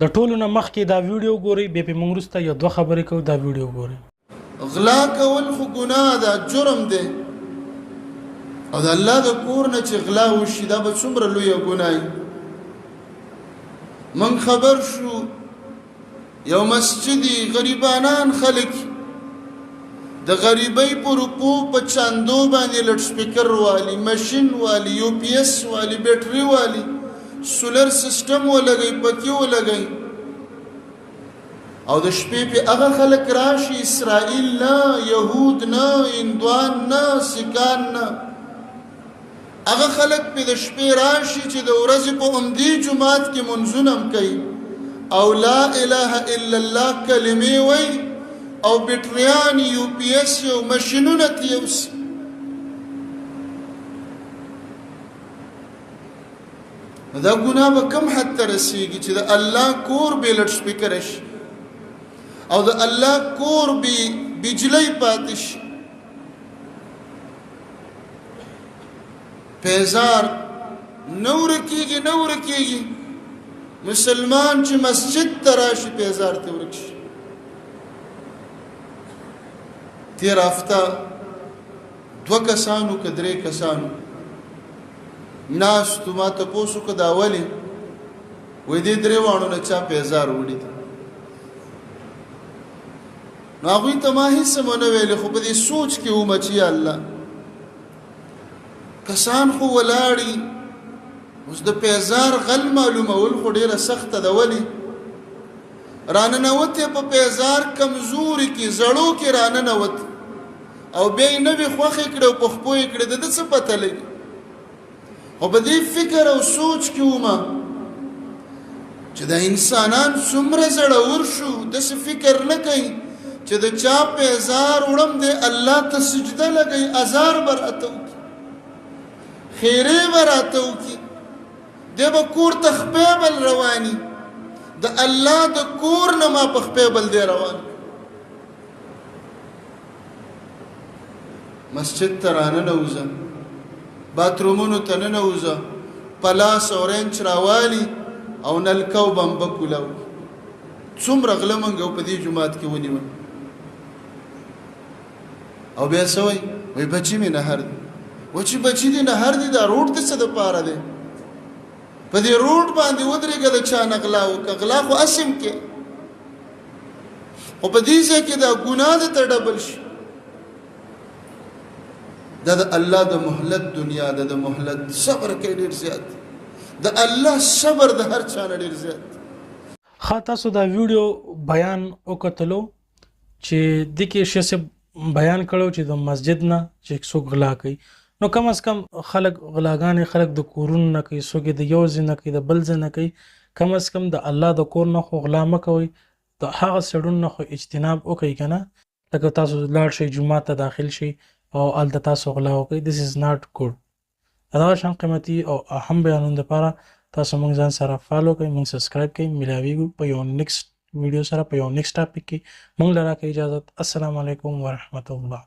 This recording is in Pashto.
د ټولو نه مخکې دا ویډیو ګورئ بیا پې مونږ وروسته یو دوه خبرې کوو دا ویډیو ګورئ. غلا کول خو ګناه ده، جرم دی، او د الله د کور نه چې غلا وشي دا به څومره لویه ګناه وي. موږ خبر شو یو مسجد غریبانان خلک د غریبۍ په روپو په چاندو باندې لوډ سپیکر والی، ماشین والی، یو پی ایس والی، بیټری والی، سولر سیستم ولګي، پکې ولګي، او د شپې په هغه خلک راشي، اسرائیل نه، یهود نه، هندوان نه، سکان نه، هغه خلک په د شپې راشي چې د ورځې په همدې جومات کې منځونه هم کوي او لا اله الا الله کلمې وایي او بیټریان، یو پی ایس او ماشینونه ترې یوسي. نو دا ګناه به کم حد ته رسیږي چې د الله کور بې لوډ سپیکر شي او د الله کور بې بجلی پاتې شي. پیزار نه ورکیږي، نه ورکیږي. مسلمان چې مسجد ته راشي پیزار ته ورک شي. تېره هفته دوه کسانو که درې کسانو ناستو، ما تپوس وکړ دا ولې؟ وایي دې درې واړو نه چا پیزار وړي دي. نو هغوی ته ما هېڅ هم ونه ویلې، خو په دې سوچ کې وم چې یا الله کسان خو ولاړي، اوس د پیزار غل معلومول خو ډېره سخته ده. ولې راننوتې په پیزار کمزوري کې زړو کې راننوت او بیا یې نوې خوښې کړې او په خپو یې کړې، د ده څه پته لګي؟ خو په دې فکر او سوچ کې وم چې دا انسانان څومره زړور شو، داسې فکر نه کوي چې د چا پیزار وړم دی الله ته سجده لګوي، ازار به راته وکړي، خیرې به راته وکړي، دی به کور ته خپې بل رواني، د الله د کور نه ما په خپې بل دی روان. مسجد ته راننوځه، باترومونو ته ننوځه، پلاس او رنچ راوالي او نلکه او بمبه کولاو. څومره غله مونږ په دې جومات کې ونیول. او بیا څه وایي؟ وایي بچي مې نهر دی. و چې بچي دې نهر دی، دا روډ د څه دپاره دی؟ په دې روډ باندې ودرېږه، د چا نه غلا وکړه، غلا خو اسم کې، خو په دې ځای کې دا ګناه ده ته ډبل شي. دا د الله د مهلت دنیا ده، د مهلت صبر کوي ډېر زیات، د الله صبر د هر چا نه ډېر زیات. ښه تاسو دا ویډیو بیان وکتلو چې د کې شیخ صاحب بیان کړو چې د مسجد نه چې څوک غلا کوي نو کم از کم خلک غلاګانې خلک د کورونو نه کوي، څوک د یو ځای نه کوي، د بل ځای نه کوي. کم از کم د الله د کور نه خو غلا مه کوئ، د هغه سړونو نه خو اجتناب وکړئ که نه، لکه تاسو لاړ شئ جومات ته داخل شئ او هلته تاسو غلا وکړئ، This is not good. دغه شان قیمتي او اهم بیانونو لپاره تاسو موږ ځان سره فالو کړئ، موږ سبسکرایب کړئ. ملاویږو په یو نیکسټ ویډیو سره په یو نیکسټ ټاپک کې. موږ له راکړئ اجازت. السلام علیکم ورحمت الله.